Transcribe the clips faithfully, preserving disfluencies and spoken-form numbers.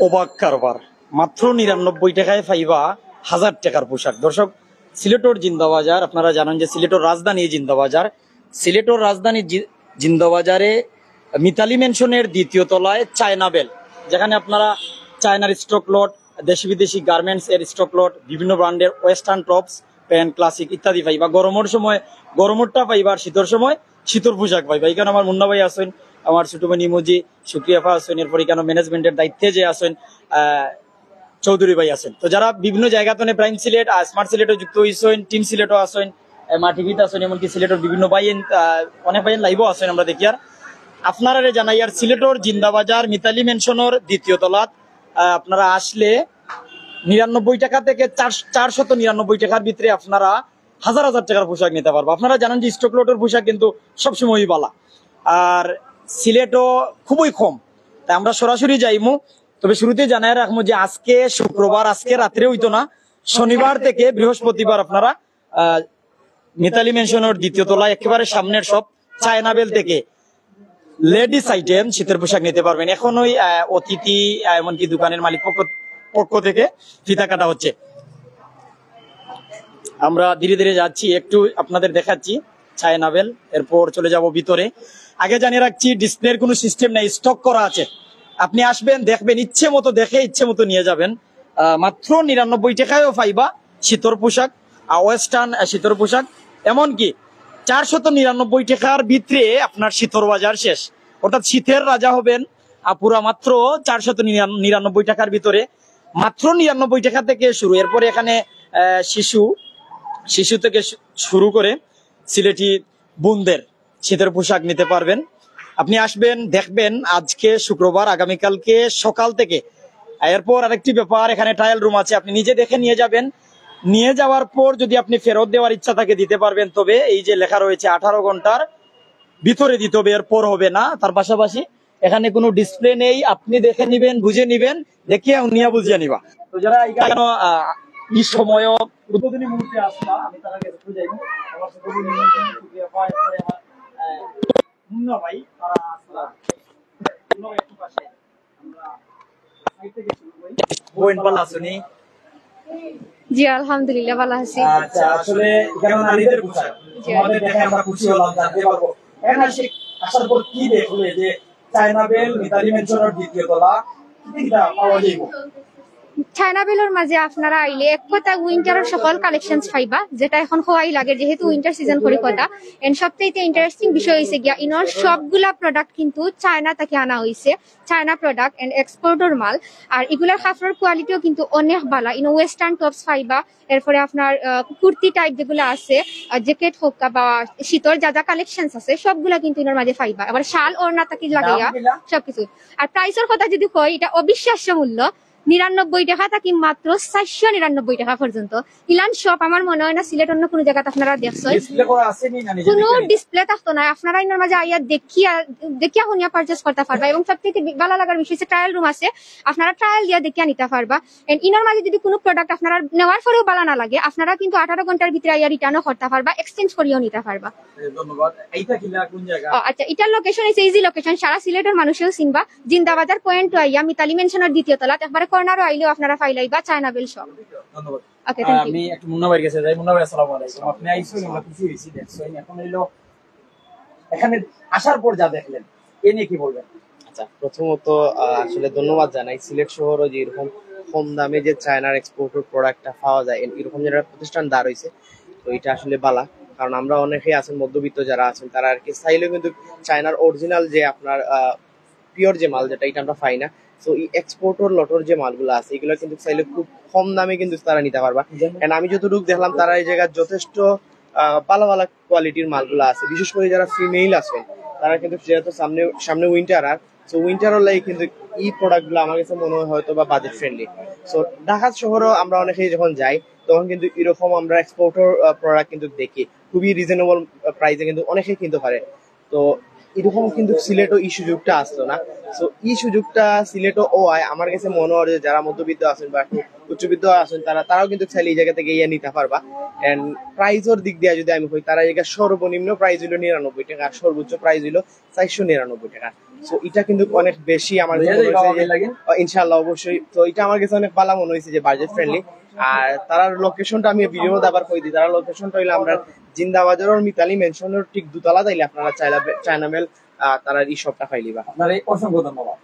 অবাক কারবার, মাত্র নিরানব্বই টাকায় পাইবা হাজার টাকার পোশাক। দর্শক, সিলেটর জিন্দাবাজার, আপনারা জানেন যে সিলেটর রাজধানী জিন্দাবাজার। সিলেটর রাজধানী জি-, জিন্দাবাজারে মিতালি ম্যানশনের দ্বিতীয় তলায় চায়না বেল, যেখানে আপনারা চায়নার স্টক লট, দেশি বিদেশি গার্মেন্টস এর স্টক লট, বিভিন্ন ব্র্যান্ডের ওয়েস্টার্ন টপস, প্যান্ট, ক্লাসিক ইত্যাদি পাইবা। গরমর সময় গরমরটা পাইবা, আর শীতর সময় শীতর পোশাক পাইবা। এখানে আমার মুন্না ভাই আছেন, আমার ছোট বোন ইমোজি, শুক্রিয়া আফা আছেন, এরপর এখানে ম্যানেজমেন্টের দায়িত্বে যে আছেন, আহ, চৌধুরী ভাই আছেন। তো যারা বিভিন্ন জায়গা থেকে প্রাইম সিলেট আর স্মার্ট সিলেটও যুক্ত হইছেন, টিম সিলেটও আছেন, আহ, মা টিভিতে আছেন, এমনকি সিলেটের বিভিন্ন ভাই, আহ, অনেক ভাই লাইভও আছেন, আমরা দেখি। আর আপনারারে জানাই, আর সিলেটর জিন্দাবাজার মিতালি ম্যানশনের দ্বিতীয় তলাত, আহ, আপনারা আসলে নিরানব্বই টাকা থেকে চার, চারশত নিরানব্বই টাকার ভিতরে আপনারা হাজার হাজার টাকার পোশাক নিতে পারবা। আপনারা জানেন যে স্টক লটের পোশাক কিন্তু সবসময়ই বালা, আর সিলেটও খুবই কম, তাই আমরা সরাসরি যাইমু। তবে শুরুতে জানাই রাখবো যে আজকে শুক্রবার, আজকে রাত্রে হইতো না, শনিবার থেকে বৃহস্পতিবার আপনারা, আহ, মিতালি ম্যানশনের দ্বিতীয় তলায় একেবারে সামনের সব চায়না বেল থেকে লেডিস আইটেম, শীতের পোশাক নিতে পারবেন। এখন ওই, আহ, অতিথি, আহ, এমনকি দোকানের মালিক পক্ষ, পক্ষ থেকে ফিতা কাটা হচ্ছে। আমরা ধীরে ধীরে যাচ্ছি, একটু আপনাদের দেখাচ্ছি চায়না বেল, এরপর চলে যাব ভিতরে। আগে জানিয়ে রাখছি, ডিসপ্লের কোনো সিস্টেম নেই, স্টক করা আছে। আপনি আসবেন, দেখবেন, ইচ্ছে মতো দেখে ইচ্ছে মতো নিয়ে যাবেন। আহ, মাত্র নিরানব্বই টাকায়ও পাইবা শীতর পোশাক, আহ, ওয়েস্টার্ন, আহ, শীতর পোশাক, এমনকি চারশত নিরানব্বই টাকার ভিতরে আপনার শীতর বাজার শেষ, অর্থাৎ শীতের রাজা হবেন, আহ, পুরা মাত্র চারশত নিরানব্বই টাকার ভিতরে, মাত্র নিরানব্বই টাকা থেকে শুরু। এরপরে এখানে, আহ, শিশু, শিশু থেকে শু-, শুরু করে সিলেটি বোনদের শীতের পোশাক নিতে পারবেন। আপনি আসবেন, দেখবেন, আজকে শুক্রবার, আগামীকালকে সকাল থেকে। এরপর আরেকটি ব্যাপার, এখানে ট্রায়াল রুম আছে, আপনি নিজে দেখে নিয়ে যাবেন। নিয়ে যাওয়ার পর যদি আপনি ফেরত দেওয়ার ইচ্ছা থাকে, দিতে পারবেন। তবে এই যে লেখা রয়েছে আঠারো ঘন্টার ভিতরে দিতে হবে, এরপর হবে না। তার পাশাপাশি এখানে কোনো ডিসপ্লে নেই, আপনি দেখে নিবেন, বুঝে নিবেন, দেখিয়া হুনিয়া বুঝিয়া নিবা। তো যারা এখানে, আহ, এই সময় উদ্বোধনী মুহূর্তে আসলা, আমি তারা কাছে একটু যাইব। আমার সাথে উনি নিমন্ত্রণ, শুক্রিয়া পায়, পরে আমার, আহ, মুন্না ভাই, তারা আসলা। মুন্না ভাই একটু পাশে। আমরা side থেকে শুরু করি। বোন, ভালো আছো নি? জি, আলহামদুলিল্লাহ, ভালো আছি। আচ্ছা, আসলে এখানে নারীদের পোশাক, জি। তোমাদের দেখে আমরা খুশি হলাম, জানতে পারবো। এখানে আসে-, আসার পর কি দেখলে যে চায়না বেল, মিতালি ম্যানশনের দ্বিতীয় তলা, কি কিতা পাওয়া যাইব? চায়না বেলর মাঝে আপনারা আইলে এক কথা উইন্টারর সকল কালেকশনস পাইবা, যেটা এখন হওয়াই লাগে, যেহেতু উইন্টার সিজন করি কথা। And সবচাইতে ইন্টারেস্টিং বিষয় হইছে গিয়া, ইনোর সবগুলা প্রোডাক্ট কিন্তু চায়না থেকে আনা হইছে, চায়না প্রোডাক্ট and এক্সপোর্টর মাল। আর এগুলার কাপড়র কোয়ালিটিও কিন্তু অনেক ভালা। ইনো ওয়েস্টার্ন টপস পাইবা, এরপরে আপনার, আহ, কুর্তি টাইপ যেগুলা আছে, আহ, জ্যাকেট হোক বা শীতর যা যা কালেকশনস আছে, সবগুলা কিন্তু ইনোর মাঝে পাইবা। আবার শাল ওড়না থাকি লাগাইয়া দাম কিলা? সবকিছু। আর প্রাইসর কথা যদি কই, এটা অবিশ্বাস্য মূল্য, নিরানব্বই টাকা থাকি মাত্র চারশো নিরানব্বই টাকা পর্যন্ত। ইলান শপ আমার মনে হয় না সিলেট অন্য কোনো জায়গাতে আপনারা দেখছেন। ডিসপ্লে করা আছে নি না, নিজে কোনো দেখে নিবা? ডিসপ্লে থাকতো না, আপনারা ইনোর মাঝে আইয়া দেখিয়া, দেখিয়া হুনিয়া পারচেজ করতে পারবা। এবং সবথেকে বি-, ভালো লাগার বিষয় হচ্ছে ট্রায়াল রুম আছে, আপনারা ট্রায়াল দিয়া দেখিয়া নিতে পারবা। And ইনোর মাঝে যদি কোনো প্রোডাক্ট আপনারা নেওয়ার পরেও ভালো না লাগে, আপনারা কিন্তু আঠারো ঘন্টার ভিতরে আইয়া রিটার্নও করতে পারবা, এক্সচেঞ্জ করিয়াও নিতে পারবা। এ, ধন্যবাদ। এইটা কিলা কোন জায়গা? ও, আচ্ছা, এটার লোকেশন হচ্ছে ইজি লোকেশন, সারা সিলেটের মানুষেও চিনবা। জিন্দাবাজার পয়েন্ট আইয়া মিতালি ম্যানশনের দ্বিতীয় তলাত, একবারে কর্নারও আইলেও আপনারা পাইলাইবা চায়না বেল শপ। ধন্যবাদ। Okay, ah, thank you. আমি একটু মুন্না ভাইয়ের কাছে যাই। মুন্না ভাই, আসসালামু আলাইকুম। আপনি আইসেন, আমরা খুশি হয়েছি, দেখছেন। এখন হইলো, এখানে আসার পর যা দেখলেন, এ নিয়ে কি বলবেন? আচ্ছা, প্রথমত, আহ, আসলে ধন্যবাদ জানাই। সিলেট শহরও যে এরকম কম দামে যে চায়নার এক্সপোর্টের প্রোডাক্টটা পাওয়া যায়, এ-, এরকম যারা প্রতিষ্ঠান দাঁড় হইছে, তো এটা আসলে বালা। কারণ আমরা অনেকেই আছেন, মধ্যবিত্ত যারা আছেন, তারা আর কি চাইলেও কিন্তু চায়নার অরিজিনাল যে আপনার, আহ, পিওর যে মাল, যেটা, এটা আমরা পাই না। তো এই এক্সপোর্টর লটর যে মালগুলো আছে, এগুলো কিন্তু চাইলে খুব কম দামে কিন্তু তারা নিতে পারবা। And আমি যতটুকু দেখলাম, তারা এই জায়গায় যথেষ্ট, আহ, ভালো ভালো কোয়ালিটির মালগুলো আছে। বিশেষ করে যারা ফিমেল আছেন, তারা কিন্তু, যেহেতু সামনে, সামনে উইন্টার, আর তো উইন্টারর লাগি কিন্তু এই প্রোডাক্টগুলো আমার কাছে মনে হয় হয়তো বা বাজেট ফ্রেন্ডলি। তো ঢাকা শহরেও আমরা অনেকেই যখন যাই, তখন কিন্তু এরকম আমরা এক্সপোর্টর, আহ, প্রোডাক্ট কিন্তু দেখি, খুবই রিজনেবল প্রাইসে কিন্তু অনেকেই কিনতে পারে। তো এরকম কিন্তু সিলেটও এই সুযোগটা আসতো না। তো এই সুযোগটা সিলেটও হওয়ায় আমার কাছে মনে হয় যে যারা মধ্যবিত্ত আছেন বা একটু উচ্চবিত্ত আছেন, তারা, তারাও কিন্তু চাইলে এই জায়গা থেকে ইয়ে নিতে পারবা। And প্রাইসর দিক দিয়ে যদি আমি কই, তারা এই জায়গায় সর্বনিম্ন প্রাইস হইলো নিরানব্বই টাকা, আর সর্বোচ্চ প্রাইস হইলো চারশো নিরানব্বই টাকা। তো এটা কিন্তু অনেক বেশি আমার কাছে মনে হয়েছে যে, ইনশাআল্লাহ, অবশ্যই। তো এটা আমার কাছে অনেক ভালো মনে হয়েছে যে বাজেট ফ্রেন্ডলি। আর তারার লোকেশনটা আমি ভিডিওর মধ্যে আবার কই দিই। তারার লোকেশনটা হইলো আমরা জিন্দাবাজারের মিতালি মেনশনের ঠিক দুতলা, তাইলে আপনারা চায়না, চায়না মেল, আহ, তারার এই শপটা পাইলিবা। আপনারে অসংখ্য ধন্যবাদ।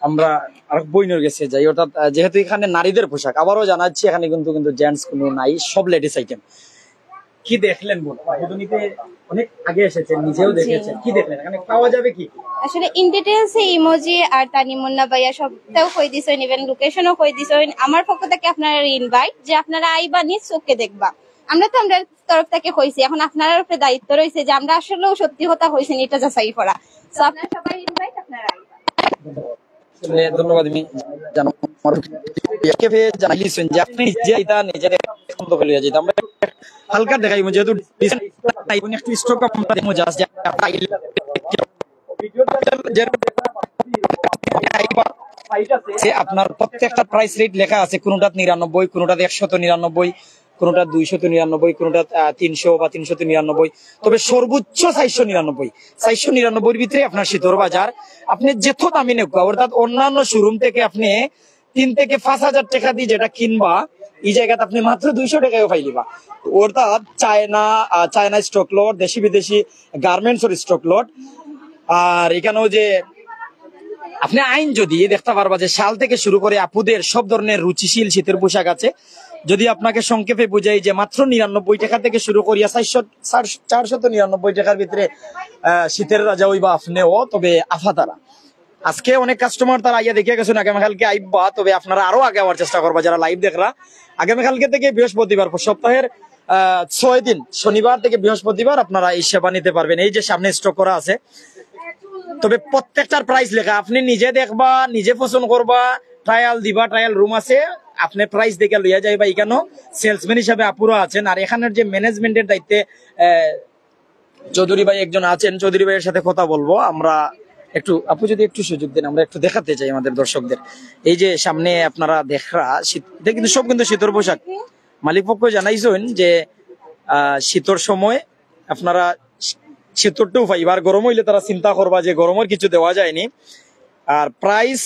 আমরা আরেক বইনের গেছে যাই, অর্থাৎ, আহ, যেহেতু এখানে নারীদের পোশাক, আবারও জানাচ্ছি, এখানে কিন্তু, কিন্তু জেন্টস কোনো নাই, সব লেডিস আইটেম। কি দেখলেন বোন? প্রদর্শনীতে অনেক আগে এসেছেন, নিজেও জি। দেখেছেন, কি দেখলেন? এখানে পাওয়া যাবে কি? আসলে ইন ডিটেইলস এ ইমোজি আর তানি মুন্না ভাইয়া সবটাও কই দিছইন, ইভেন লোকেশনও কই দিছইন। আমার পক্ষ থেকে আপনারা ইনভাইট, যে আপনারা আইবা, নিজ চোখে দেখবা। আমরা তো আমরা তরফ থেকে কইছি, এখন আপনার উপরে দায়িত্ব রয়েছে যে আমরা আসলেও সত্যি কথা কইছি নি, এটা যাচাই করা। তো আপনারা সবাই ইনভাইট, আপনারা আইবা। আসলে ধন্যবাদ আমি জানাই। আমার ক্যাফে জানাইলিছেন যে আপনি নিজে এটা নিজে পছন্দ করে লইয়া যেতে। আমরা হালকা দেখাইমু, যেহেতু ডিজাইন নাই, একটু স্টক আমরা দেখবো, জাস্ট যে আপনারা আইলে যে, যে আপনার প্রত্যেকটা প্রাইস রেট লেখা আছে, কোনোটাত নিরানব্বই, কোনোটাত একশত নিরানব্বই, কোনোটা দুইশত নিরানব্বই, কোনোটা, আহ, তিনশো বা তিনশত নিরানব্বই, তবে সর্বোচ্চ চারশো নিরানব্বই। চারশো নিরানব্বইর ভিতরে আপনার শীতর বাজার। আপনি যেত দামি নেউক্কা, অর্থাৎ অন্যান্য শোরুম থেকে আপনি তিন থেকে পাঁচ হাজার টাকা দিয়ে যেটা কিনবা, এই জায়গাতে আপনি মাত্র দুইশো টাকায়ও পাইলিবা। অর্থাৎ চায়না, আহ, চায়না স্টক লট, দেশি বিদেশি গার্মেন্টসর স্টক লট। আর এখানেও যে আপনি আইন যদি দেখতে পারবা যে শাল থেকে শুরু করে আপুদের সব ধরনের রুচিশীল শীতের পোশাক আছে। যদি আপনাকে সংক্ষেপে বুঝাই যে মাত্র নিরানব্বই টাকা থেকে শুরু করিয়া চারশো, চার-, চারশত নিরানব্বই টাকার ভিতরে, আহ, শীতের রাজা হইবা আপনিও, তবে আফা তারা। আজকে অনেক কাস্টমার তারা আইয়া দেখিয়া গেছেন, আগামীকালকে আইবা, তবে আপনারা আরো আগে আওয়ার চেষ্টা করবা যারা লাইভ দেখরা। আগামীকালকে থেকে বৃহস্পতিবার, সপ্তাহের, আহ, ছয় দিন, শনিবার থেকে বৃহস্পতিবার আপনারা এই সেবা নিতে পারবেন। এই যে সামনে স্টক করা আছে, তবে প্রত্যেকটার প্রাইস লেখা, আপনি নিজে দেখবা, নিজে পছন্দ করবা, ট্রায়াল দিবা, ট্রায়াল রুম আছে, আপনি প্রাইস দেখে লইয়া যাইবা। এখানেও সেলসম্যান হিসাবে আপুরা আছেন, আর এখানের যে ম্যানেজমেন্টের দায়িত্বে, আহ, চৌধুরী ভাই একজন আছেন, চৌধুরী ভাইয়ের সাথে কথা বলবো আমরা একটু। আপু, যদি একটু সুযোগ দেন, আমরা একটু দেখাতে চাই আমাদের দর্শকদের। এই যে সামনে আপনারা দেখরা, শীত, এটা কিন্তু সব কিন্তু শীতর পোশাক। মালিক পক্ষ জানাইছেন যে, আহ, শীতর সময় আপনারা শী-, শীতরটাও পাইবা, আর গরম হইলে তারা চিন্তা করবা যে গরমের কিছু দেওয়া যায়নি। আর প্রাইস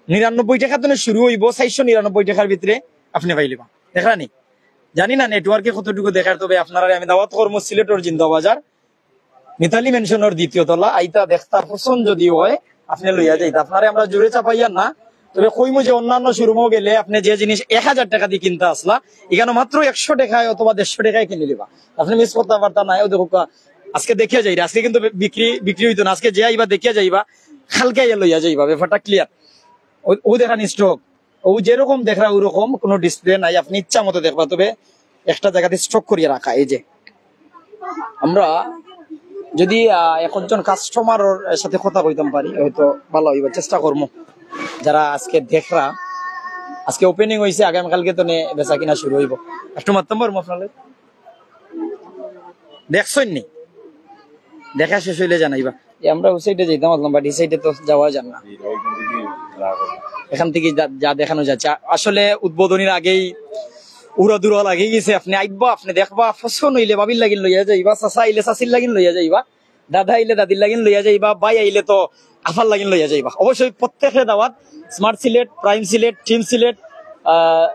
নিরানব্বই টাকা থেকে শুরু হইব, চারশো নিরানব্বই টাকার ভিতরে আপনি পাইলিবা। দেখরা নি? জানি না নেটওয়ার্কে কতটুকু দেখার, তবে আপনারা আমি দাওয়াত করবো সিলেটর জিন্দাবাজার, মিতালি মেনশনের দ্বিতীয় তলা, আইতা দেখতা পছন্দ যদি হয়, আপনি লইয়া যাইতা। আপনারে আমরা জোরে চাপাইয়ার না, তবে কইমু যে অন্যান্য শোরুমও গেলে আপনি যে জিনিস এক হাজার টাকা দিয়ে কিনতে আসলা, এখানে মাত্র একশো টাকায় অথবা দেড়শো টাকায় কিনে নিবা। আপনি মিস করতে পারতা না। ও দেখো, আজকে দেখিয়া যাইরা, আজকে কিন্তু বিক্রি, বিক্রি হইতো না। আজকে যে আইবা দেখিয়া যাইবা, কালকে আইয়া লইয়া যাইবা, ব্যাপারটা ক্লিয়ার। ও, ও দেখেন স্টক, ও যেরকম দেখরা ওরকম, কোনো ডিসপ্লে নাই, আপনি ইচ্ছা মতো দেখবা। তবে একটা জায়গাতে স্টক করিয়া রাখা। এই যে আমরা যদি, আহ, একজন কাস্টমারের সাথে কথা কইতাম পারি, হয়তো ভালো হইব, চেষ্টা করবো। যারা আজকে দেখরা, আজকে ওপেনিং হইছে, আগামীকালকে তো নে বেচা কিনা শুরু হইব। একটু মাততাম পারবো আপনারা? দেখছইন নি? দেখা শেষ হইলে জানাইবা। এ, আমরা ওই সাইডে যাইতাম আসলাম, but এই সাইডে তো যাওয়া যায় না। এখান থেকে যা, যা দেখানো যাচ্ছে, আ-, আসলে উদ্বোধনীর আগেই উড়াদুরা লাগিয়ে গেছে। আপনি আইবা, আপনি দেখবা, পছন্দ হইলে ভাবির লাগিন লইয়া যাইবা, চাচা আইলে চাচির লাগিন লইয়া যাইবা, দাদা আইলে দাদির লাগিন লইয়া যাইবা, ভাই আইলে তো আফার লাগিন লইয়া যাইবা। অবশ্যই প্রত্যেকে দাওয়াত, স্মার্ট সিলেট, প্রাইম সিলেট, টিম সিলেট, আহ,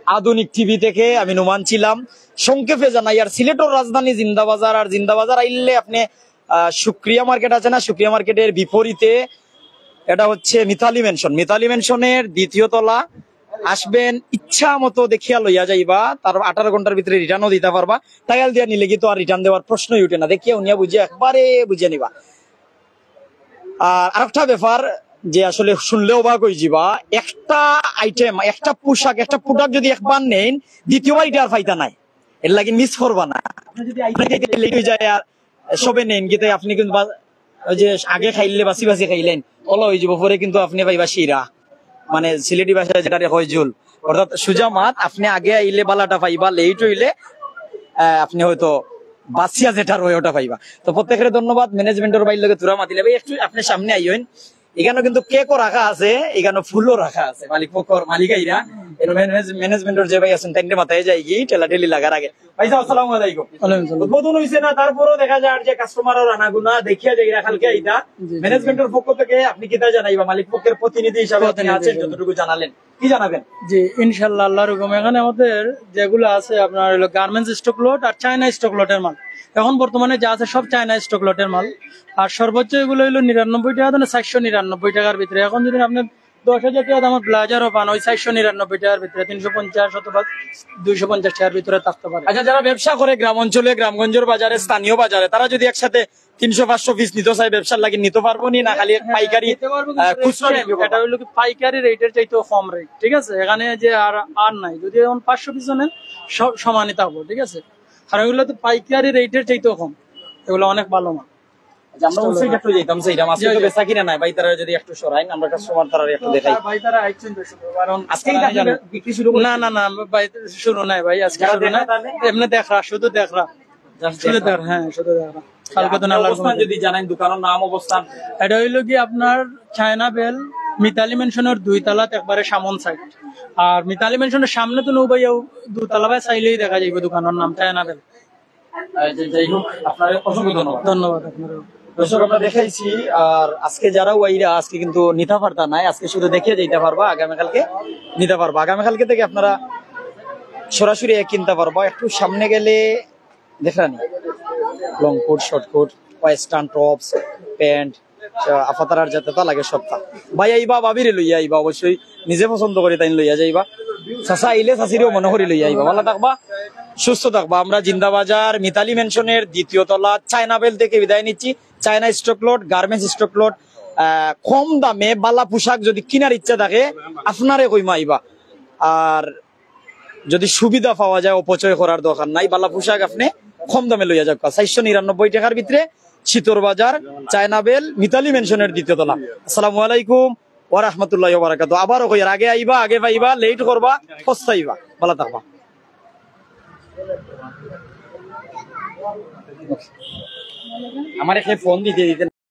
আধুনিক টিভি থেকে আমি নোমান ছিলাম। সংক্ষেপে জানাই, আর সিলেটর রাজধানী জিন্দাবাজার, আর জিন্দাবাজার আইলে আপনি, আহ, শুক্রিয়া মার্কেট আছে না, শুক্রিয়া মার্কেটের বিপরীতে এটা হচ্ছে মিতালি মেনশন। মিতালি মেনশনের দ্বিতীয় তলা, আসবেন, ইচ্ছা মতো দেখিয়া লইয়া যাইবা, তার আঠারো ঘন্টার ভিতরে রিটার্নও দিতে পারবা। ট্রায়াল দিয়া নিলে কিন্তু আর রিটার্ন দেওয়ার প্রশ্নই উঠে না, দেখিয়া উনিয়া বুঝিয়া একবারে বুঝিয়া নিবা। আর আরেকটা ব্যাপার যে আসলে শুনলে অবাক হয়ে যাবা, একটা আইটেম, একটা পোশাক, একটা প্রোডাক্ট যদি একবার নেন, দ্বিতীয়বার এটা আর পাইতা নাই, এর লাগি মিস করবা না। আপনি যদি আইতে লেট হয়ে যায় আর সবে নেন, কিন্তু আপনি কিন্তু বা-, ওই যে আগে খাইলে বাসি বাসি খাইলেন, ওলা হয়ে যাবো, পরে কিন্তু আপনি পাইবা শিরা, মানে সিলেটি ভাষায় যেটা হয় ঝুল, অর্থাৎ সুজা মাত। আপনি আগে আইলে বালাটা পাইবা, লেট হইলে, আহ, আপনি হয়তো বাসিয়া যেটা রয় ওটা পাইবা। তো প্রত্যেকের ধন্যবাদ, ম্যানেজমেন্টের বাইর লগে তোরা মাতিলে ভাই একটু আপনি সামনে আইয়েন। এখানে কিন্তু কেকও রাখা আছে, এখানে ফুলও রাখা আছে, মালিক পক্ষর মালিক আইরা। ম্যানেজমেন্টর যে ভাই আছেন, তাইনরে মাথায় যাই কি ঠেলাঠেলি লাগার আগে। ভাই সাহেব, আসসালামু আলাইকুম। ওয়ালাইকুম আসসালাম। উদ্বোধন হইছে না, তারপরেও দেখা যায় যে কাস্টমারর আনাগুনা দেখিয়া যাইরা কালকে আইতা। জি, জি। ম্যানেজমেন্টর পক্ষ থেকে আপনি কিতা জানাইবা, মালিক পক্ষের প্রতিনিধি হিসাবে আপনি প্রতিনিধি আছেন, হিসাবে। যতটুকু জানালেন, কি জানাবেন? জি, ইনশাল্লাহ, আল্লাহর হুকুম। এখানে আমাদের যেগুলো আছে, আপনার হলো গার্মেন্টস স্টক লট আর চায়না স্টক লটের মাল। এখন বর্তমানে যা আছে, সব চায়না স্টক লটের মাল। আর সর্বোচ্চ এগুলো হইলো নিরানব্বই টাকা থেকে চারশো নিরানব্বই টাকার ভিতরে। এখন যদি আপনি দশ হাজার টাকা দামের ব্লেজারও পান, ওই চারশো নিরানব্বই টাকার ভিতরে, তিনশো পঞ্চাশ অথবা দুইশো পঞ্চাশ টাকার ভিতরে থাকতে পারে। আচ্ছা, যারা ব্যবসা করে গ্রাম অঞ্চলে, গ্রামগঞ্জের বাজারে, স্থানীয় বাজারে, তারা যদি একসাথে তিনশো পাঁচশো পিস নিতে চায় ব্যবসার লাগি, নিতে পারবো নি, না খালি হ্যাঁ, পাইকারি, নিতে পারবো, কিন্তু আহ, খুচরা rate বিক্রি same। করবো? এটা হইলো কি, পাইকারি রেটের চাইতেও কম রেট, ঠিক আছে? এখানে যে আর, আর নাই, যদি এখন পাঁচশো পিস নেন, সব সমানই থাকবো, ঠিক আছে? কারণ এগুলো তো পাইকারি রেটের চাইতেও কম, এগুলো অনেক ভালো মাল। আচ্ছা, আমরা ওই সাইডে একটু যাইতাম, চাইতাম। আজকে জি, তো জি। বেচা কিনা নাই, ভাই, তারা যদি একটু সরাইন, আমরা কাস্টমার তারা একটু দেখাই। ভাই, তারা আইছেন তো শুধু, কারণ আজকেই তারা বিক্রি শুরু করছে? না, না, না, ভাই, শুরু নাই, ভাই, আজকে যারা শুরু দেখরা নাই। তাহলে? এমনি দেখরা, শুধু দেখরা। Just শুধু দেখরা। দেখরা, হ্যাঁ, শুধু দেখরা। কালকে তো আপনার নালার অবস্থান সময়। যদি জানাইন, দোকানের নাম, অবস্থান। এটা হইলো কি আপনার চায়না বেল, মিতালি মেনশনের দুই তলাত একবারে সামন সাইড। আর মিতালি মেনশনের সামনে তো নৌবাইয়াও দুতলা বায় চাইলেই দেখা যাইব দোকানের নাম চায়না বেল। আহ, যে-, যাই হোক, আপনারে অসংখ্য ধন্যবাদ। ধন্যবাদ আপনারেও। দর্শক, আমরা দেখাইছি, আর আজকে যারা ওয়াইরা আজকে কিন্তু নিতে পারতা নাই, আজকে শুধু দেখিয়া যাইতে পারবা, আগামীকালকে নিতে পারবা। আগামীকালকে থেকে আপনারা সরাসরি কিনতে পারবা। একটু সামনে গেলে দেখরানি long coat, short coat, western tops, pant, আফাতারার যাতে তা লাগে সবটা। ভাই আইবা, ভাবিরে লইয়া আইবা, অবশ্যই নিজে পছন্দ করি তাইন লইয়া যাইবা। চাচা আইলে চাচিরেও মনে করি লইয়া আইবা। ভালা থাকবা, সুস্থ থাকবা। আমরা জিন্দা বাজার মিতালি মেনশনের দ্বিতীয় তলা চায়না বেল থেকে বিদায় নিচ্ছি। China stock lot, garments stock lot, আহ, কম দামে বালা পোশাক যদি কিনার ইচ্ছা থাকে, আপনারে কইমা আইবা। আর যদি সুবিধা পাওয়া যায়, অপচয় করার দরকার নাই, বালা পোশাক আপনি কম দামে লইয়া যাক। চারশো নিরানব্বই টাকার ভিতরে চিতর বাজার, চায়না বেল, মিতালি মেনশনের দ্বিতীয় তলা। আসসালামু আলাইকুম ওয়া রাহমাতুল্লাহি ওয়া বারাকাতুহু। আবারও কইয়ার, আগে আইবা, আগে পাইবা, লেট করবা, পস্তাইবা। ভালা থাকবা। আমার একটা ফোন দিতে দিতে